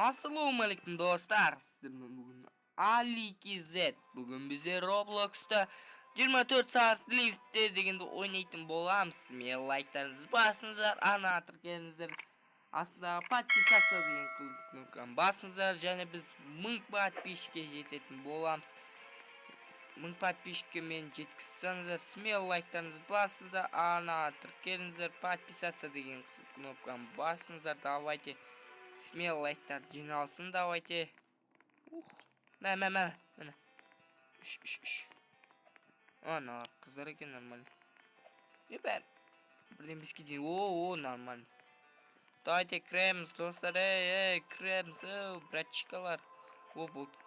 Ассалаумағалейкум, достар! Сіздермен бүгін Али KZ. Бүгін бізде Roblox'та 24 сағат лифтте дегенді ойнайтын боламыз. Смело лайктарыңызды басыңыздар, ана тіркеліңіздер. Астындағы подписаться деген қызыл кнопканы басыңыздар және біз 1000 подписчикке жететін боламыз. 1000 подписчикке мен жеткізсеңіздер, смело лайктарыңызды басыңыздар, ана тіркеліңіздер, подписаться деген қызыл кнопканы басыңыздар. Давайте. Смело лайктар жиналсын, давайте. Ух. Мә, мә, мә, міне. Үш, үш, үш. Аналар қыздар екен, нормально. Не, бәрі. Бірден беске дейін. О, о, нормально. Давайте кіреміз, достар, ей, ей, кіреміз, оу, братчикалар. О, болды.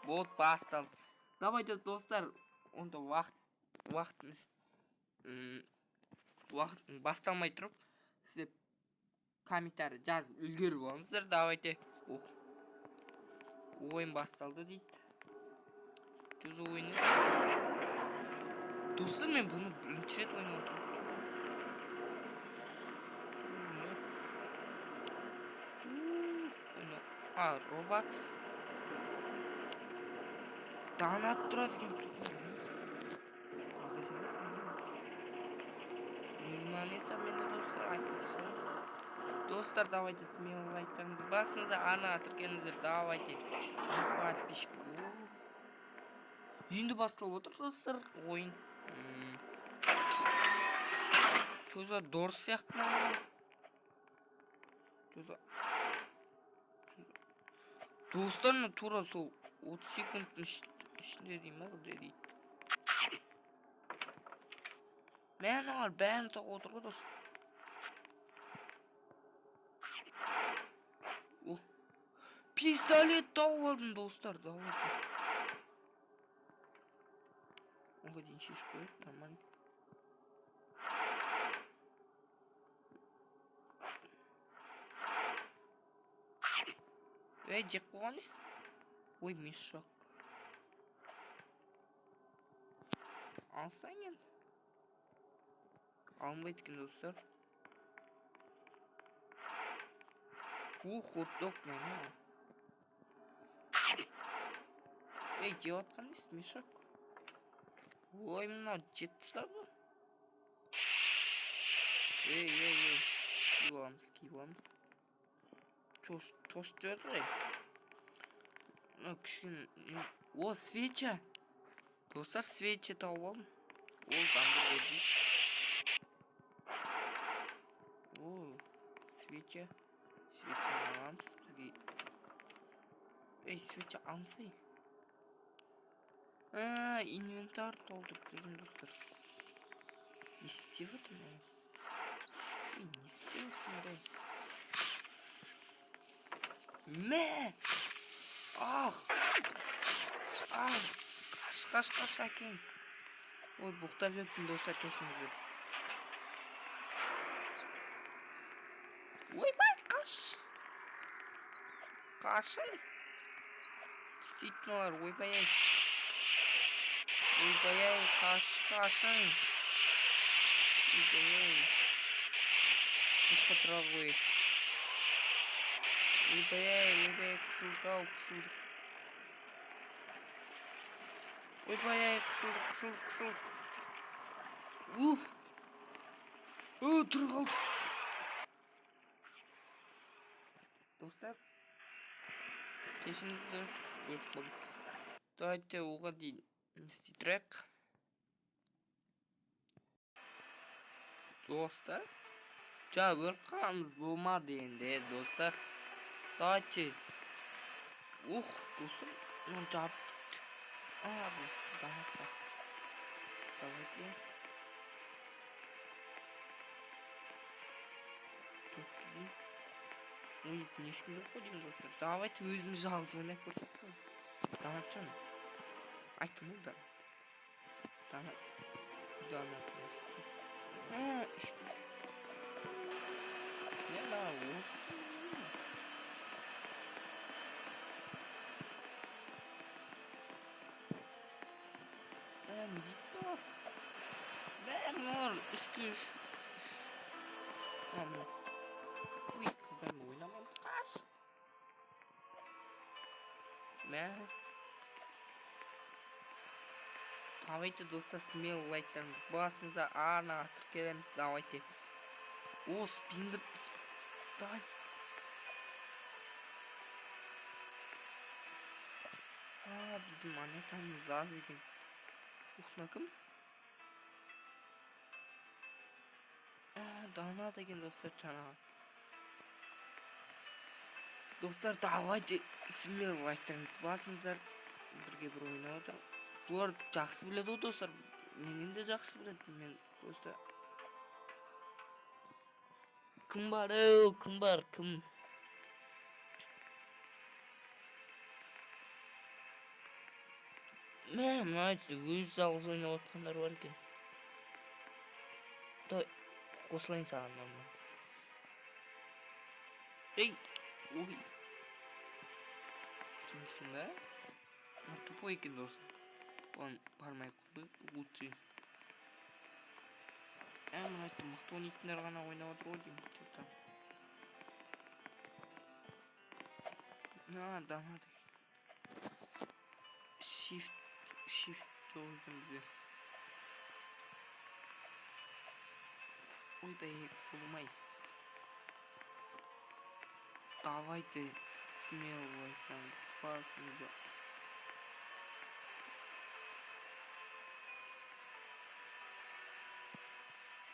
Вот, басталды. Давайте, достар, онда уақыт басталмай тұрып, сіздер комментарий жазып үлгеріп алыңыздар. Давайте. Ух. Ойын басталды дейді. Что за ойын? Достар, мен бұны бірінші рет ойнап отырмын. Не? А, Robux. Донат тұрады екен, прикинь. Магазин. Нөл монета менде, достар, айтпақшы. Достар, давайте смело лайктарыңызды басыңыздар, ана тіркеліңіздер, давайте. Подписчик. О. Енді басталып отыр, достар, ойын. Что за дорс сияқты мынау? Что за? Достар, мына тура сол 30 секундтың ішінде дей ма, бірде дейді. Мә, мыналар бәрін соғып отыр ғой, достар. О, пистолет тауып алдым, достар, давайте. Оға дейін шешіп қояйық, нормально. Ей, жеп қойған емес. Ой, мешок. Алсаң енді. Алынбайды екен, достар. О, хот-дог, нормально. Ей, жеп жатқан емес, мешок. Ой, мынау жеп тастады ғой. Ей, ей, ей. Киіп аламыз, киіп аламыз. Тошып жіберді ғой. Мынау кішкене. О, свеча. Достар, свеча тауып алдым. Ол гамбургер дейді. О, свеча. Свеча аламыз бізге. Ей, свеча алсай. А, инвентарь толтырып деген, достар. Не істеп жатырмын мен? Ей, не істеп жатырсың, ей? Мә! Ах! Ах! Қаш, қаш, қаш, әкең. Ой, боқтап жеттім, достар, кешіріңіздер. Ойбай, қаш! Қашың! Істейтін олар, ойбай ай. Ойбай ай, қаш, қашың! Ойбай ай. Қышқа тұра қояйық. Ойбай ай, ойбай ай, қысылдық ау, қысылдық. Ойбай ай, қысылдық, қысылдық, қысылдық. Уф! О, тұр қалдық. Достар, кешіріңіздер, өліп қалдым. Давайте оған дейін не істей тұрайық. Достар, жаңа өліп қалғанымыз болмады енді, достар. Давайте. Ух, достар, мынаны жабып. А, бұл донатқа. Давайте. Төртке дейін. Ой, ешкім жоқ қой деймін, достар. Давайте өзіміз жалғыз ойнап көрсек қой. Донатжан. Айттым ғой, донат. Донат. Донат. А, үш, үш. Не, мына осы. Ә, не дейді мыналар? Мә, мыналар үшке үш. Үш. А, міне. Ой, қыздармен ойнамаймын. Қаш. Мә. Давайте, достар, смело лайктарыңызды басыңыздар, арнаға тіркелеміз, давайте. О, спиндер. Давай. А, біздің монетамыз аз екен. Ух, мына кім? А, Дана деген, достар, жаңағы. Достар, давайте смело лайктарыңызды басыңыздар. Бірге бір ойнап отыр. Бұлар жақсы біледі ғой, достар. Менен де жақсы біледі. Мен просто. Кім бар, еу, кім бар, кім? Мә, мына өз жалғыз ойнап отқандар бар екен. Давай, қосылайын саған нормально. Ей, ой. Кімсің ба? Мына тупой екен, досым. Оған бармай ақ қояйық, лучше. Ә, мына мықты ойнайтындар ғана ойнап отыр ғой деймін, че-то. На, Дана деген. Shift жоқ екен бізде. Ойбай, болмай. Давайте смело лайктарыңызды басыңыздар.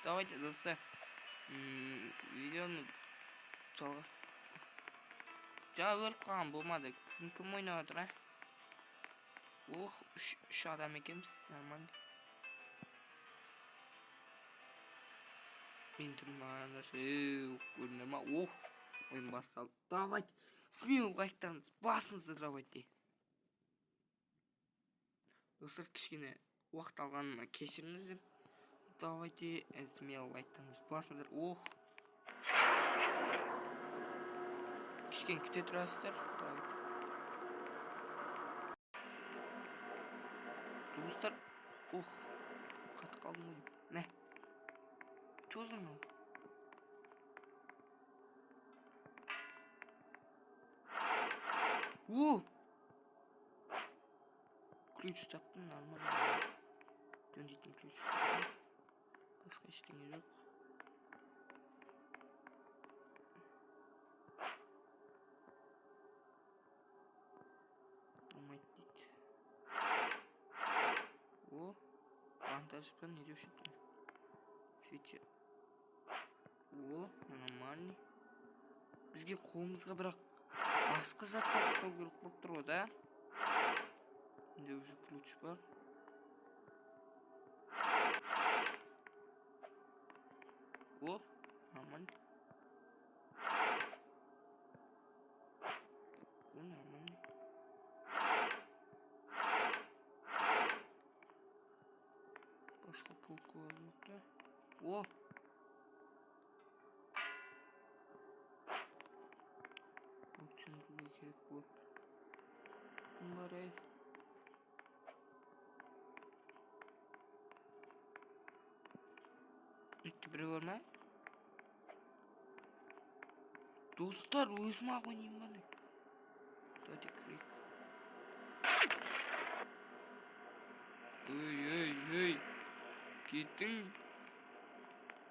Давайте, достар, видеоны жалғас. Жаңа өліп қалған болмады. Кім кім ойнап жатыр, а? Ох, үш адам екенбіз, нормально. Мен тұрмын, көрдіңдер ма? Ох, ойын басталды. Давайте, смело лайктарыңызды басыңыздар, давайте. Достар, кішкене уақыт алғаныма кешіріңіздер. Давайте, смело лайктарыңызды басыңыздар. Ох. Кішкене күте тұрасыздар. Давайте. Достар, ох, қатып қалдым ғой. Мә. Чё за мынау? О! Ключ таптым, нормально. Жөндейтін ключ таптым. Басқа ештеңе жоқ. Болмайды дейді. О, вантаж па, не деуші еді? Свеча. О, нормальный. Бізге қолымызға бірақ басқа заттар ұстау керек болып тұр ғой, да? Менде уже ключ бар. О, нормально. О, нормально. Басқа полкалар жоқ та. О! Өрт сөндіруге керек болады. Кім бар, ей? Еккі біреу бар ма? Достар, өзім ақ ойнаймын ба не? Давайте кірейік. Ей, ей, ей. Кеттің.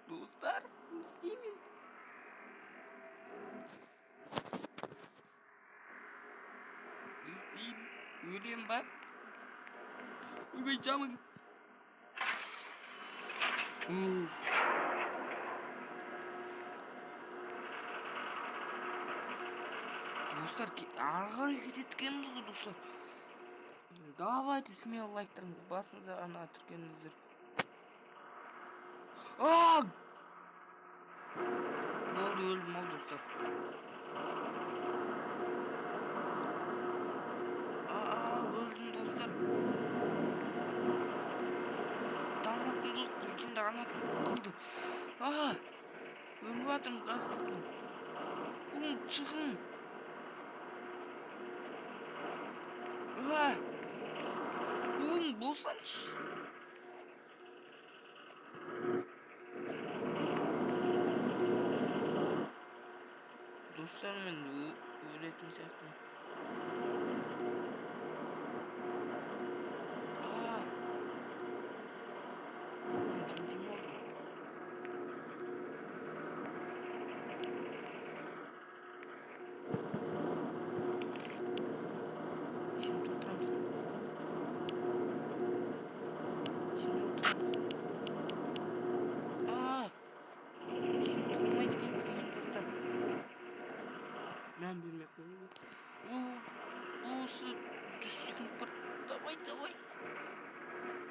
Достар, не істеймін? Не істеймін? Өлем ба? Ойбай, жаным. Уф. Достар, ары қарай кетеді екенбіз ғой, достар. Давайте смело лайктарыңызды басыңыздар, ана тіркеліңіздер. А! Болды, өлдім ау, достар. А, өлдім, достар. Донатым жоқ, прикинь, донатым қалды. А, өліп жатырмын қазір. Бүгін шығын. А, бүгін болсаңшы. Достар, мен өлетін сияқтымын. О, осы 100 секунд бар. Давай, давай.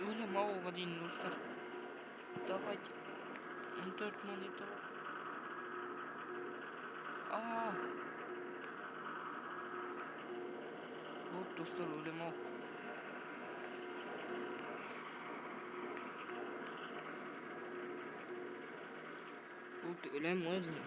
Өлем ауылға дейін, достар. Давайте. 14 монета бар. А. Вот, достар, өлем ау. Вот, өлем өзім.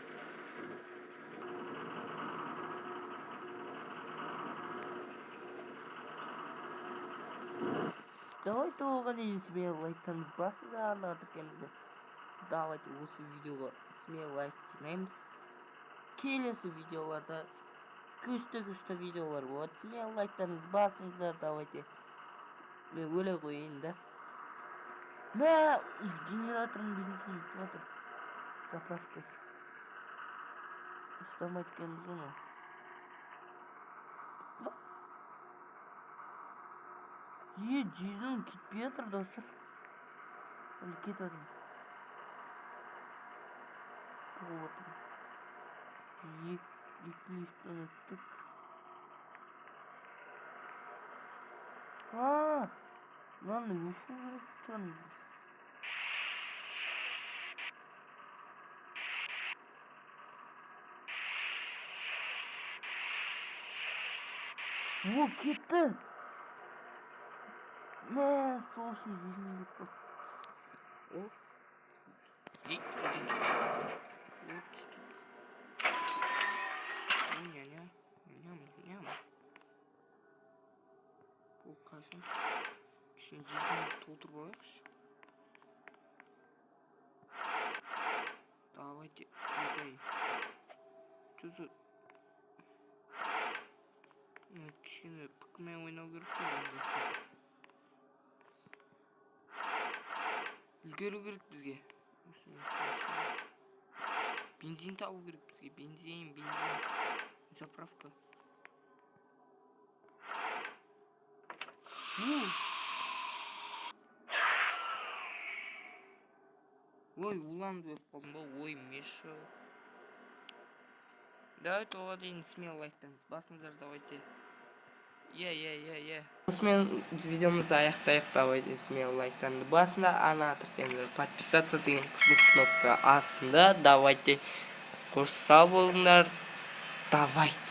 Давайте, оған дейін смело лайктарыңызды басыңдар, арнаға тіркеліңіздер. Давайте осы видеоға смело лайк жинаймыз. Келесі видеоларда күшті күшті видеолар болады. Смело лайктарыңызды басыңыздар, давайте. Мен өле қояйын да. Мә, генератордың бензині бітіп жатыр. Заправкасы. Ұстамайды екенбіз оны. Ма? Е, жизнь кетпей жатыр, достар. Әлі кетіп жатырмын. Толып жатырмын. Екі лифттен өттік. А, мынаны өшіру керек шығармыз біз. О, кетті. Мә, сол үшін жизнь кетіп қалды. О, екі, о, түстік. О, няня, ням, ням. Бұл қашан? Кішкене жизнь толтырып алайықшы. Давайте, ойбай. Что за? Кішкене пікімен ойнау керек қой енді, достар. Үлгеру керек бізге. Осымен бензин табу керек бізге. Бензин, бензин. Заправка. У! Ой, уланып өліп қалдым ба? Ой, Миша. Давайте, оған дейін смело лайктарыңызды басыңыздар, давайте. Иә, иә, иә, иә. Осымен видеомызды аяқтайық, давайте, смело лайктарыңды басыңдар, ана тіркеліңдер, подписаться деген қызыл кнопка астында. Давайте, қош сау болыңдар. Давайте.